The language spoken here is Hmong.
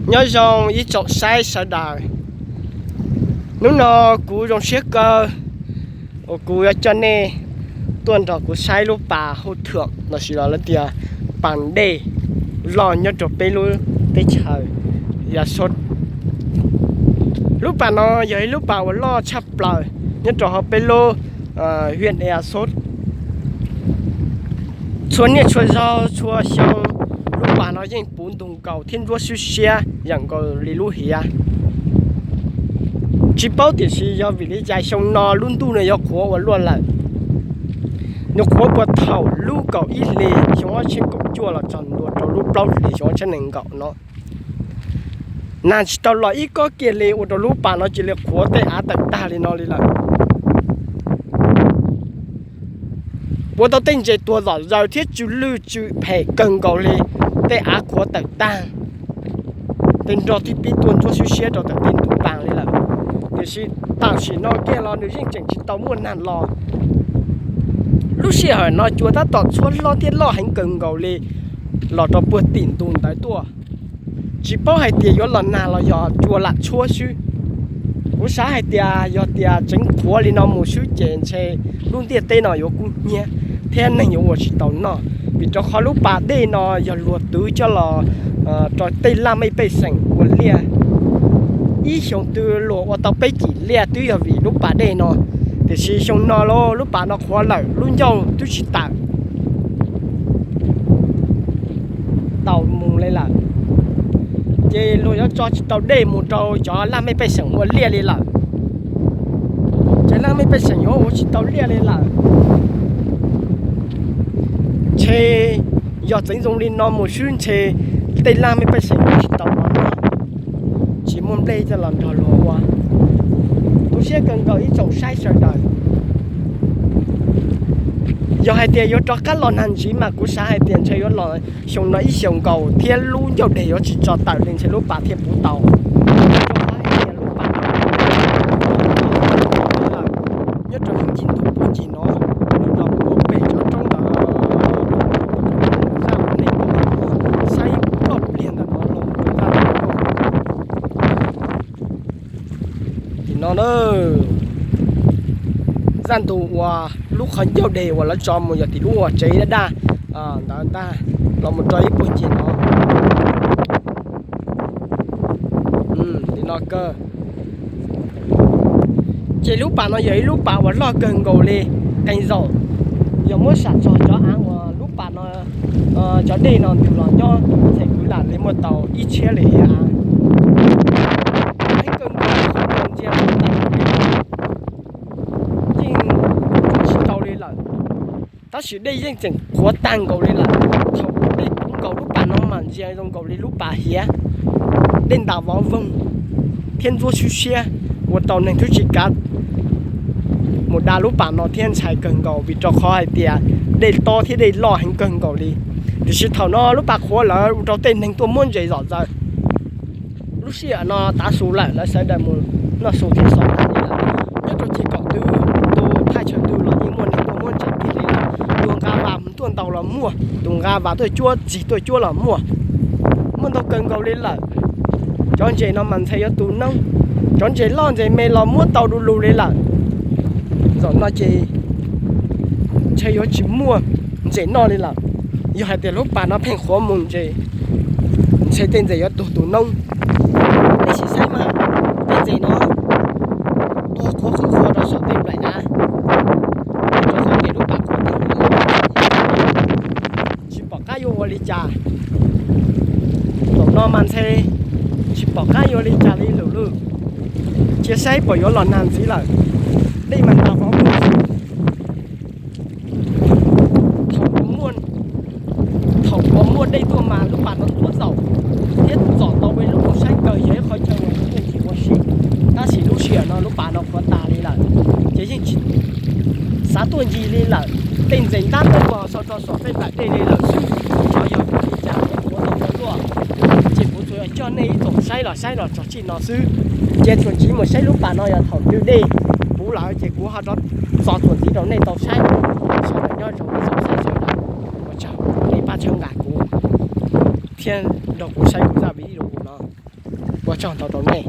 Nyob zoo ib tsoom saib sawv daws. Hnub no kuv zoo siab kawg uas kuv yuav coj nej tuaj nrog kuv saib lub pas hauv thwm lossis los lawv tias pas dej loj nyob rau peb lub teb chaws Ea Xos. Lub pas no yog ib lub pas uas loj tshaj plaws nyob rau hauv peb lub hiam Ea Xos. Txhua niaj txhua zaug txhua xyoo, lub pas no yeej puv ntug nkaus thiab ntsuab swb siab yam nkaus li lub hiav. Tsis paub tiam sis yog vim li cas xyoo no lub ntuj no yuav qhuav ua luaj lawm. Nws qhuav puag thaum lub kaum ib hlis xyoo ob txhiab kaum cuaj los txog ntua rau lub plaub hlis xyoo ob txhiab nees nkaum no. Nag tsis tau los ib kob kiag li ua rau lub pas no cia li qhuav tej av tawm tag li no li lawm. Ua tau tej ntses tuag zom zaws thiab tsw lwj tsw phem kawg nkaus li, tej av qhuav tawm tag. Tej nroj tib pib tuaj ntsuab swb siab rau tom tej ntug pas li lawm. Tiam sis tam sim no kiag los nws yeej tseem tsis tau muaj nag los. Lub sij hawm no cua tab tom tshuab hlob thiab loj heev kawg nkaus li los rau puag tim ntu ntawd tuaj. Tsis paub hais tias yuav los nag los yog cua lam tshuab xwb. Kuv xav hais tias yog tias tseev qhuav li no mus xwb ces ntshe lub ntiaj teb no yuav kub hnyiab thiab neeg yuav ua tsis tau noj, vim rau qhov lub pas dej no yog luag twv coj los rau tej laj mej pej xeem ua liaj. Ib xyoo twg luag ua tau peb cim liaj twb yog vim lub pas dej no, tiam sis xyoo no lub pas no qhuav lawm lub ncauj twb tsis tawm tau mus li lawm, ces luag yuav tso tsis tau dej mus rau cov laj mej pej xeem ua liaj li lawm. Ces laj mej pej xeem yuav ua tsis tau liaj li lawm. Ntshe yog txeev zoo li no mus xwb ntshe tej laj mej pej xeem yuav tsis tau los noj, tsis muaj nplej coj los nrog luag ua. Tu siab kawg nkaus ib tsoom saib sawv daws. Yog hais tias yuav rov qab los nag ntxiv mas kuv xav hais tias ntshe yuav los xyoo no ib xyoos nkaus thiab lub ncauj dej yuav tsis tso tawm li ntshe lub pas thiaj puv tau. Rau qhov hais tias lub pas nyob rau hauv ncig ntug puag ncig no, nws los puag pem cov roob ntawd, zaj uas nej saib toj pliag ntawm no los rau zaj ntawm no. Tim no na, zaj ntug uas lub qhov ncauj dej uas lawv tso mus yog tim lub uas tsev daj daj ntawd ntag, los mus rau ib puag ncig no. Tim no kawg. Ces lub pas no yog ib lub pas uas loj kawg nkaus li, qee zaum yog muab sam txog cov av uas lub pas no, cov dej no ntws los nyob txhais kwv lam li muaj tau ib txhiab li av. Heev kawg nkaus, ntsia yeej tsis tau li lawm. Tab sis dej yeej tseem qhuav tag nkaus li lawm. Thaum dej puv nkaus lub pas no mas ntsia zoo nkaus li lub pas hiav, dej ntas vov voog thiab ntsuab swb siab, ua tau neeg twb tsis kav mus da lub pas no thiab ntshai kawg nkaus vim rau qhov hais tias dej tob thiab dej loj heev kawg nkaus li. Tiam sis thaum no lub pas qhuav lawm ua rau tej neeg tuaj muab ntses zom zaws. Lub sij hawm no tav su lawm, lawv sawv daws mus noj su thiab xov tas li lawm. Nyob rau ces kaum twg, tus thaj chaw twg los yeej muaj neeg tuaj muab ntses kiag li lawm. Tus nqa vas mus tuaj ntaus los muaj, tus nqa vas tuaj cuab txig tuaj cuab los muaj. Muaj ntau kawg nkaus li lawm. Cov ntses no mas ntshai yuav tu noob, cov ntses loj ntses me los muab tau du lug li lawm. Zaum no ces ntshai yuav tsis muaj ntses noj li lawm. Yog hais tias lub pas no pheej qhuav mus ces ntshai tej ntses yuav tuag tu noob. Tab sis saib mas tej ntses no tuag qhuav qhuav qhuav rau saum tej nplaim av, rau saum tej lub pas qhuav tag. Tsis pom qab yuav ua li cas. Zaum no mas ntshai tsis pom qab yuav li cas li lawm lauj. Cia saib puas yuav los nag ntxiv lawm. Dej mas ntas vov voog. Thaum uas muaj dej tuaj mas lub pas no tuab txaus thiab txom tau ua ib lub saib kawg, yog ib qhov chaw uas yeej tsis ua si. Tab sis lub sij hawm no lub pas no qhuav tas li lawm, ces yeej tsis xav tuaj ncig li lawm. Tej ntses ntab tawg vog sau rau saum tej nplaim dej li lawm xwb. Xyov yog vim li cas thiab qhuav tau ua luaj, ces kuv tsuas yog coj nej ib tsoom saib los saib los txog txij no xwb. Ces tsuas tsiv mus saib lub pas no yog thaum twg dej puv lawm ces kuv ho rov txo txuas ntxiv rau nej tau saib. Sawv daws nyob zoo ib tsoom saib sawv daws, ua tsaug nej pab txhawb nqa kuv thiab nrog kuv saib kuv zaj video no. Ua tsaug ntau rau nej.